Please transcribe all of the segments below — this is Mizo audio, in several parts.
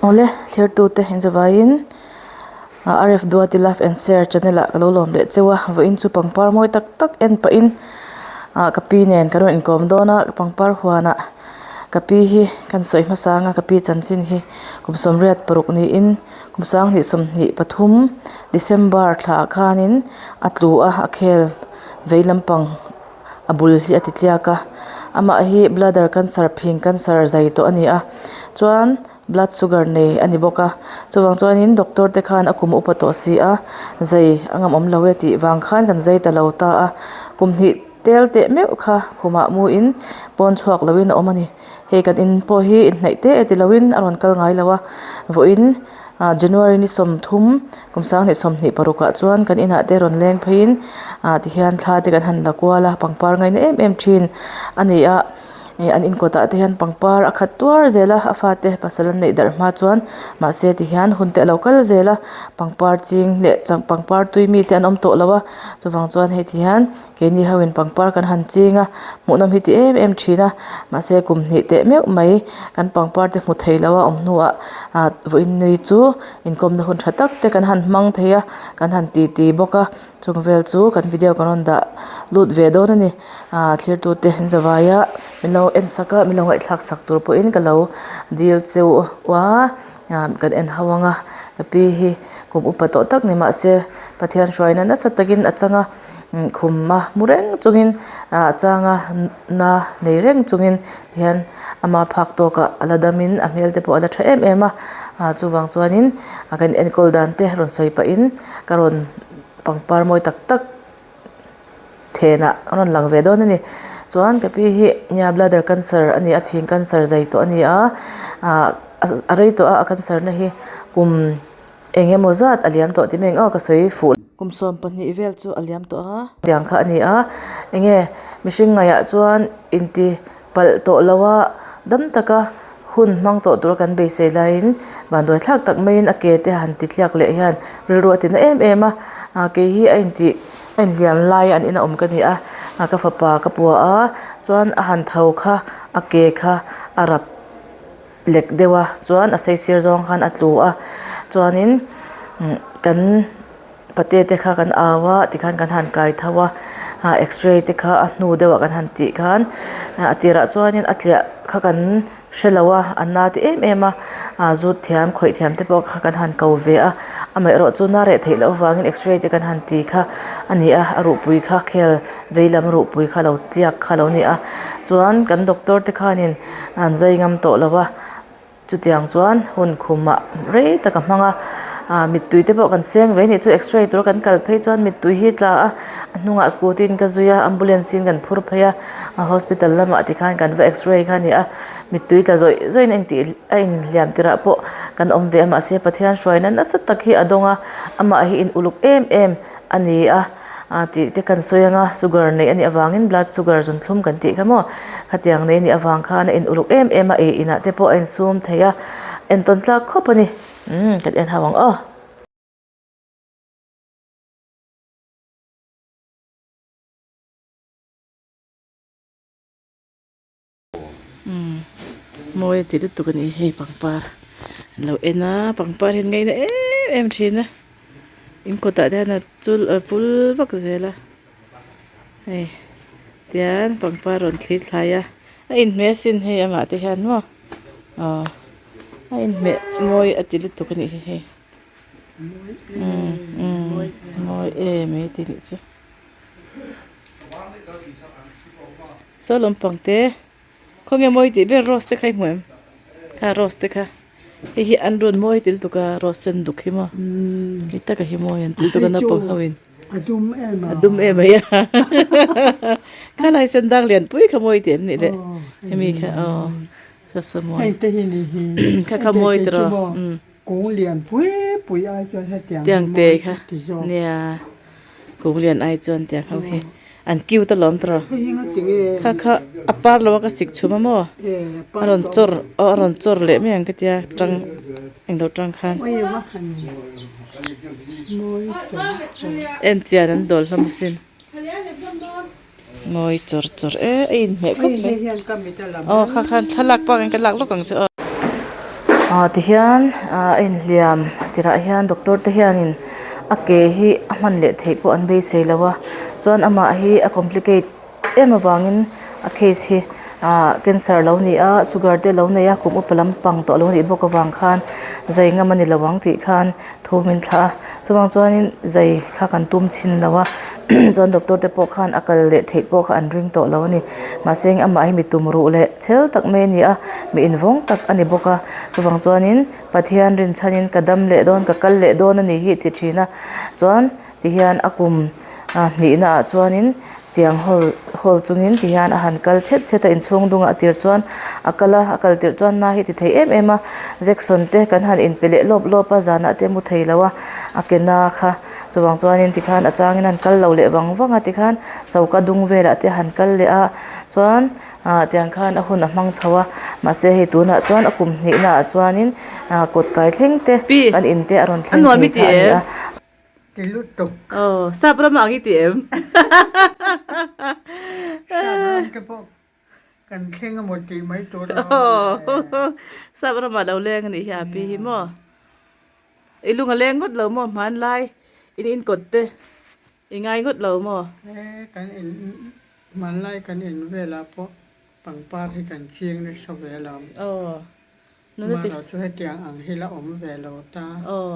Awle thlertute inzavaiin RF Duati Love and Share channel ah ka lo lawm leh cheu a vawiin chu pangpar mawi tak tak en pahin ah ka pi nen kan rawn inkawm dawn a pangpar huanah ka pi hi kan sawi hmasa ang a ka pi chanchin hi kum sawmriat paruk niin kum sanghnih 23 December thla ah khanin a tlu a a khel vei lampang. a bul hi a ti tliak a amah hi bladder cancer phing cancer zai tawh a ni a chuan blood sugar nei a ni bawk a chuvang chuanin doctor te khan a kum upa tawh si a zai a ngam awm lo e tih vang khan kan zai ta lo ta a kum hnih tel teh meuh kha khumah mu in pawn chhuak lo in a awm a ni hei kan in pawh hi inhnaih te e ti lo in a rawn kal ngai lo a vawiin ah January ni 30 Kum 2026 ah chuan kan inah te rawn leng pheiin ah tihian thla te kan han la kual a pangpar ngaina em em thin a ni a ih an inkawt ah te hian pangpar a khat tuar zel a a fate pasal an neih darh hma chuan mahse tihian hun te a lo kal zel a pangpar ching leh pangpar tui mi te an awm tawh lo a chuvang chuan hei tihian keini ho in pangpar kan han ching a hmuhnawm hi ti em em thin a mahse kum hnih teh meuh mai kan pangpar te hmu thei lo a awm hnuah ah vawiin ni chu inkawmna hun tha tak te kan han hmang thei a kan han ti ti bawk a chung vel chu kan video kan rawn dah lut ve dawn a ni ah thlir tu te an zavai a min lo en sak a min lo ngaihthlak sak tur pawhin ka lo dil cheu a ah kan en ho ang a ka pi hi kum upa tawh tak ni mahse Pathian hruaina nasa takin a chang a khum a mu reng chungin ah a chang a na nei reng chungin hian ama phak tawkah a la damin a hmel te pawh a la tha em em a ah chuvang chuanin a kan enkawl dan te rawn sawi pahin ka rawn pangpar mawi tak tak thenah a rawn lang ve dawn a ni chuan ka pi hi nia bladder cancer a ni a phing cancer zai tawh a ni a ah a rei tawh a a cancer na hi kum. Eng emaw zat a liam tawh tih mai ang aw ka sawi fuh. Kum 12 vel chu a liam tawh a. Tiang kha a ni a, enge mihring ngaihah chuan inti palh tawh lo a, dam taka hun hmang tawh tura kan beisei laiin vanduai thlak tak maiin a ke te han ti tliak leh hian rilru a ti na em em a, kei hi a inti a inhliam lai an ina awm ka ni a, ka fapa ka pua a, chuan a han tho kha a ke kha a rap. lek deuh a chuan a sei sir zawng khan a tlu a chuanin kan pate te kha kan au a tikhan kan han kai tho a ah x-ray te kha a hnu deuh ah kan han tih khan a tirah chuanin a tliah kha kan hrelo a a na ti em em a ah zut thiam khawih thiam te pawh kha kan han ko ve a amaherawh chu na reh theih loh avangin x-ray te kan han ti kha a ni a a ruhpui kha khel veilam ruhpui kha lo tliak kha a lo ni a chuan kan doctor te khanin. An zai ngam tawh lo a, chutiang chuan hun khumah rei tak a hmang a, ah mittui te pawh kan seng ve anih chu x-ray tura kan kal phei chuan mittui hi a tla a, a hnungah scooty in ka zui a, ambulance in kan phur phei a, a hospital lamah tikhan kan va x-ray kha a ni a, mittui tla zawih zawih in a intih a inhliam tirah pawh kan awm ve a mahse Pathian hruaina nasa tak hi a dawng a, amah hi in uluk em em a ni a. Ah tih te kan sawi anga sugar neih anih avangin blood sugar zunthlum kan tih kha maw khatiang nei anih avang khan a in uluk em em a ei inah te pawh a insum thei a entawn tlak khawp a ni umm kan en ho ang aw. Umm mawi a ti lutuk a ni hei pangpar an lo en a pangpar hian ngaina em em thin a in kawtah te hian a chul a vul vak zel a hei tian pangpar rawn thli thlai a a inhmeh asin hei amah te hian maw aw a inhmeh mawi a ti lutuk a nih hi hei umm umm mawi em mai ti nih chu. Saw lampang te khawnge mawi tih ber rose te kha i hmu em kha rose te kha hei hi an rawn mawi tel tuk a rose sen duk hi maw hei taka hi mawi an tel tuk a naupang ho in a dum em mai a kha lai sen dang lian pui kha mawi tih em nih le hemi kha aw saw saw mawi kha kha mawi tiraw. Kung lian pui pui ai chuan hetiang hi Tiang te mawi kha ti zawk. nia kung lian ai chuan tiang ho hi an cute alawm tawh Hei hi nga ti nge? Kha kha a par lo a ka sik chhum a maw E a par a rawn tawh chawr aw a rawn chawr leh mai ang ka tia tang englo tang khan. Oi va han mawi chawr chawr. En chian an dawl hlawm asin. Mawi chawr chawr e a inhmeh khawp mai. Aw kha khan thlalak pawh ang in ka lak lawk ang che aw. Ah tihian ah a inhliam tirah hian doctor te hianin a ke hi a hman leh theih pawh an beisei lo a chuan amah hi a complicate em avangin a case hi ah cancer lo ni a sugar te lo nei a kum upa lampang tawh lo nih bawk avang khan zai ngam a ni lo ang tih khan thu min thlah a chuvang chuanin zai kha kan tum chhin lo a chuan doctor te pawh khan a kal leh theih pawh kha an ring tawh lo a ni mahse amah hi mi tum ruh leh chhel tak mai a ni a mi invawng tak a ni bawk a chuvang chuanin Pathian rinchhanin ka dam leh dawn ka kal leh dawn a ni hi ti thin a chuan tihian a kum hnihna ah chuanin tiang hawl hawl chungin tihian a han kal chhet chhet a inchhung dungah a tir chuan a kal a a kal tirh chuan na hi ti thei em em a jection te kan han inpe leh lawp lawp a zanah te a mu thei lo a a ke na kha chuvang chuanin tikhan a changin a han kal lo leh vang vang a tikhan choka dung velah te a han kal leh a chuan ah tiang khan a hun a hmang chho a mahse hei tunah chuan a kum hnihna ah chuanin ah kawt kai thleng te kan in te a rawn thleng thei kha a ni a. Ti lutuk. Aw, sap ram ang i ti em? Sap ram te pawh kan thleng emaw tih mai tur a awm le. Sap ramah lo leng a nih hi a pi hi maw? I lung a leng ngawt lo maw hmanlai in inkawt te i ngai ngawt lo maw? He kan in hmanlai kan in velah pawh pangpar hi kan ching nasa ve alawm. Aw, Nuna ti. Mahlo chu hetiang ang hi la awm ve lo ta. Aw.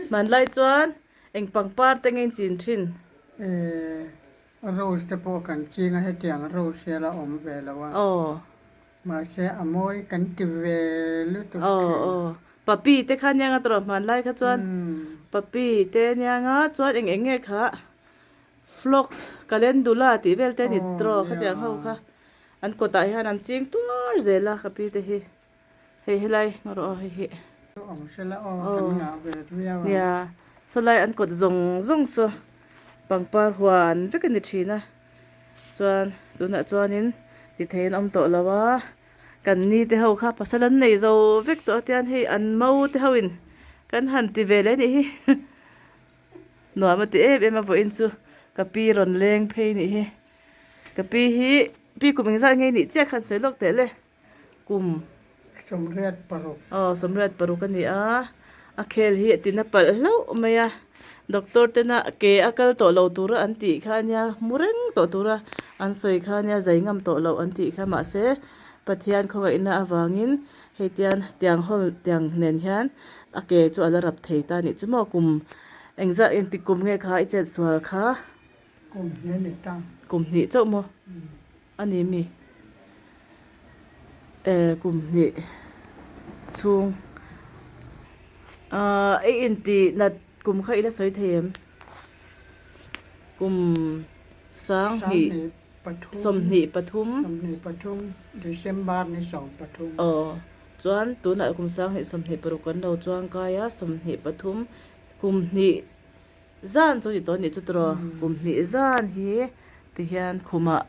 Hmanlai chuan eng pangpar te nge chin thin? Eh, rose te pawh kan ching a, hetiang rose hi a la awm ve lo a. Aw. Mahse a mawi kan ti ve lutuk thin. Aw aw. Papi te kha nia nga tawrh hmanlai kha chuan papi te nia nga chuan eng eng nge kha phlox, calendula tih vel te a ni tawrh khatiang ho kha. An kawtah hian an ching tuar zel a ka pi te hi hei helai ngaw rawh aw hei hi. Awm sela aw kan ngah ve viau ang. Nia sawlai an kawt zawng zawng saw pangpar huan vek a ni thin a chuan tunah chuanin ti thei an awm tawh lo a kan ni te ho kha pasal an nei zo vek tawh a tian hei an mau te ho in kan han ti ve leh a nih hi nuam a ti em em a vawiin chu ka pi rawn leng phei a nih hi. Ka pi hi pi kum engzat nge nih chiah khan sawi lawk teh le kum 86. Aw 86 a ni a, a khel hi a tina palh hlauh mai a, doctor tena ke a kal tawh lo tura an tih kha ania mu reng tawh tura an sawi kha ania zai ngam tawh loh an tih kha mahse Pathian khawngaihna avangin hei tian tiang hawl tiang nen hian a ke chu a la rap thei ta nih chu maw kum engzat engtik kum nge kha i chet sual kha. Kum hnih a ni ta. Kum hnih chauh maw? A ni mi? Eh, kum hnih chhung. Ah, i intih nat kum kha i la sawi thei em? Kum 20 23. 23, December ni 13. Aw, chuan tunah kum 2026 kan lo chuang kai a, 23, kum hnih. Zan chu ni tawh anih chu tawrh aw kum hnih zan hi tihian khumah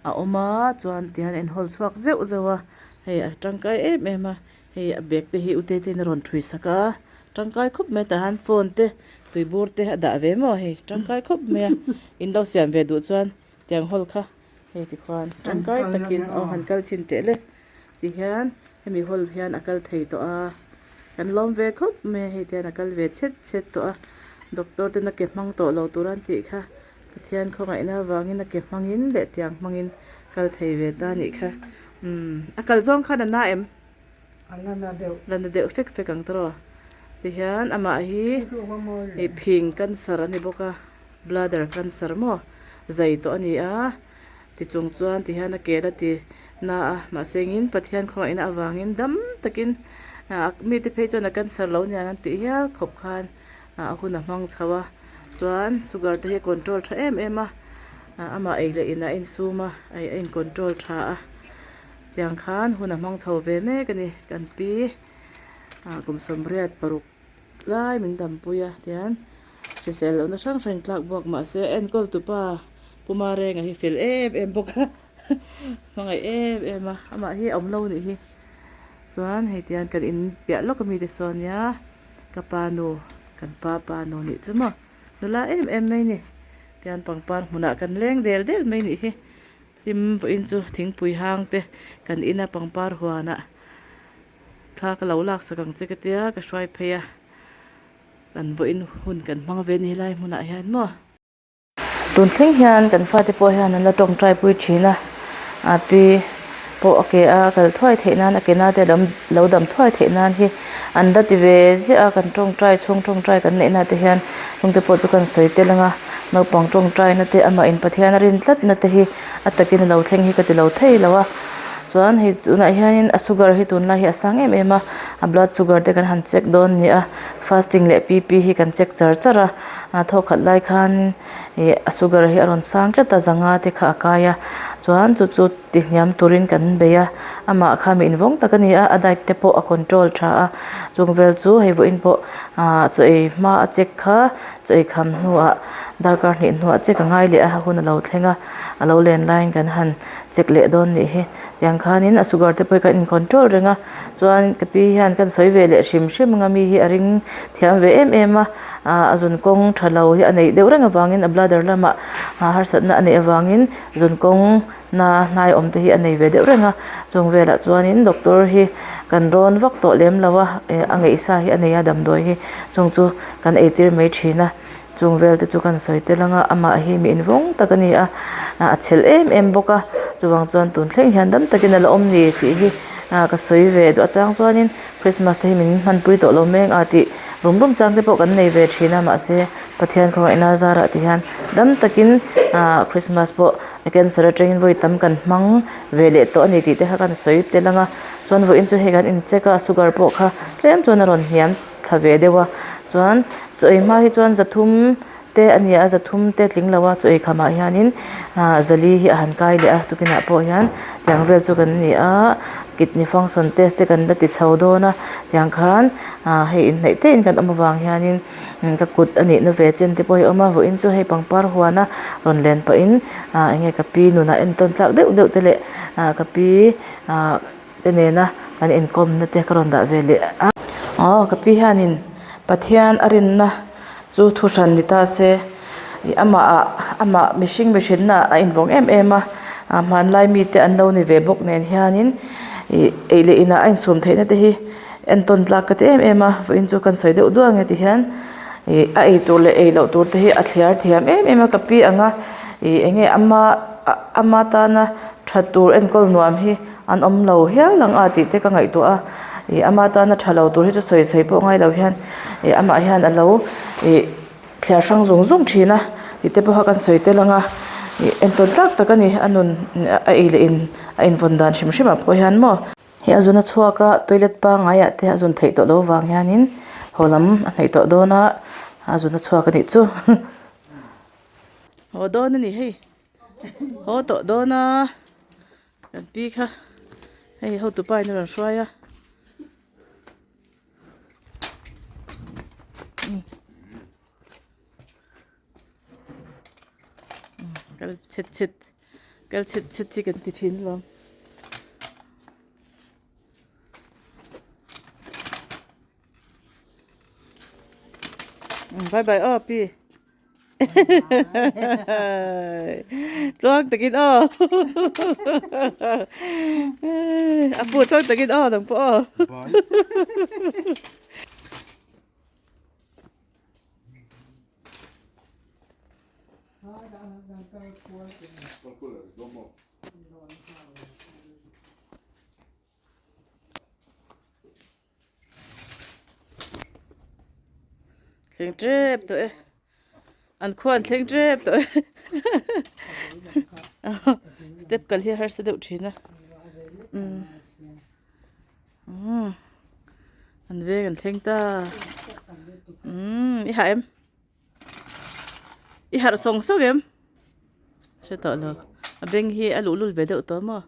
a awm a chuan tihian a inhawl chhuak zeuh zeuh a hei a tangkai em em a hei a bag te hi u te ten a rawn thui sak a tangkai khawp mai tah hian phone te tui bur te a dah ve maw hei tangkai khawp mai a in lo siam ve duh chuan tiang hawl kha hei tikhuan tangkai takin aw han kal chhin teh le. Tihian hemi hall hian a kal thei tawh a, kan lawm ve khawp mai a hei tihian a kal ve chhet chhet tawh a, doctor ten a ke hmang tawh lo tur an tih kha Pathian khawngaihna avangin a ke hmangin leh tiang hmangin kal thei ve ta a nih kha umm a kal zawng khan a na em? A la na deuh. La na deuh fek fek ang tawh tihian amah hi ih phing cancer a ni bawk a bladder cancer maw zai tawh a ni a. Tichung chuan ti hian a kel a ti na a, mahse engin Pathian khawngaihna avangin dam takin mite phei chuan a cancer lo niang an tih hial khawp khan a hun a hmang chho a, chuan sugar te hi a control tha em em a, amah ei leh inah a insum a, a in control tha a, tiang khan hun a hmang chho ve mek a ni kan pi kum 86. Lai min dampui a tihian hrisel lohna hrang hrang tlak bawk mahse enkawl tupa Puma Renga hi fel em em bawk a hmangaih em em a amah hi a awm lo nih hi chuan hei tihian kan in piah lawk ami te saw ania ka pa nu kan pa pa nu nih chu maw nula em em mai ni tihian pangpar hmunah kan leng del del mai nih hi hlim vawiin chu thingpui hang te kan in a pangpar huanah. Thla ka lo laksak ang che ka tia ka hruai phei a, kan vawiin hun kan hmang ve a ni helai hmunah hian maw. Tun thleng hian kan fate pawh hian an la tawngtai pui thin a, a pi pawh a ke a kal thuai theih nan a ke na te lo dam thuai theih nan hi an la ti ve ziah a, kan tawngtai chhung tawngtai kan neih na te hian chung te pawh chu kan sawi tel ang a, naupang tawngtai na te amah in Pathian a rin tlat na te hi a takin a lo thleng hi ka ti lo thei lo a, chuan hei tunah hianin a sugar hi tunlai hi a sang em em a, a blood sugar te kan han check dawn a ni a, fasting leh P P hi kan check char char a. A thawk khat lai khan ih a sugar hi a rawn sang tlat a zanga te kha a kai a chuan chu chu ti hniam turin kan bei a amah kha mi invawng tak a ni a a diet te pawh a control tha a chung vel chu hei vawiin pawh ah chaw ei hma a check kha chaw ei kham hnuah darkar hnih hnuah check a ngai leh a hun a lo thleng a a lo len laiin kan han check leh dawn nih hi tiang khanin a sugar te pawh hi kan in control reng a chuan ka pi hian kan sawi ve leh hrim hrim ang a mi hi a ring thiam ve em em a. ah a zun kawng tha lo hi a neih deuh reng avangin a bladder lamah ah harsatna a neih avangin zun kawng na hnai awm te hi a nei ve deuh reng a chung velah chuanin doctor hi kan rawn vak tawh lem lo a eh a ngaihsa hi a nei a damdawi hi chung chu kan eitir mai thin a chung vel te chu kan sawi tel ang a amah hi mi invawng tak a ni a ah a chhel em em bawk a chuvang chuan tun thleng hian dam takin a la awm ni tih hi ah ka sawi ve duh a chang chuanin. Christmas te hi min hmanpui tawh lo mek a tih rum rum chang te pawh kan nei ve thin a mahse Pathian khawngaihna zarah ti hian dam takin ah Christmas pawh cancer atangin vawi tam kan hmang ve leh tawh a ni tih te kha kan sawi tel ang a chuan vawiin chu hei kan incheck a sugar pawh kha tlem chuan a rawn hniam thla ve deuh a chuan chaw ei hma hi chuan zathum te a ni a zathum te tling lo a chaw ei khamah hianin ah zali hi a han kai leh a tukinah pawh hian tiang vel chu kan ni a kidney function test te kan la ti chho dawn a tiang khan ah hei inhnaih te in kan awm avang hianin ka kut a nih na ve chen te pawh hi a awm a vawiin chu hei pangpar huana rawn len pahin ah enge ka pi nunah entawn tlak deuh deuh te leh ah ka pi ah te nena kan inkawmna te ka rawn dah ve leh a. Aw ka pi hianin Pathian a rinna chu thu hran ni ta se ih amah ah amah mihring mihrinna ah a invawng em em a ah hmanlai mite an lo ni ve bawk nen hianin ih ei leh inah a insum theihna te hi entawn tlak ka ti em em a vawiin chu kan sawi deuh duang e ti hian ih a ei tur leh ei loh tur te hi a thliar thiam em em a ka pi ang a ih eng nge ama ama tana tha tur enkawl nuam hi an awm lo hial ang a tih te ka ngaihtuah a ih ama tana tha lo tur hi chu sawi sawi pawh ngai lo hian ih amah hian a lo ih thliar hrang zung zung thin a tih te pawh kha kan sawi tel ang a ih entawn tlak tak a ni a nun a ei leh in a invawn dan hrim hrim ah pawh hian maw. Hei a zun a chhuak a toilet pangngai ah te a zun theih tawh loh vang hianin haw lam a hnaih tawh dawn a a zun a chhuak a nih chu haw dawn a ni hei haw tawh dawn a. Kan pi kha hei hotu pa in a rawn hruai a. Kal chhet chhet kal chhet chhet hi kan ti thin alawm. Bye bye aw pi. Tluang takin aw. A pu tluang takin aw nang pawh aw. Thleng tep tawh e an khua an thleng tep tawh e step kal hi a harsa deuh thin a umm an veng an thleng ta umm i hah em i harh sawng sawng em hre tawh lo a beng hi a luhlul ve deuh tawh maw.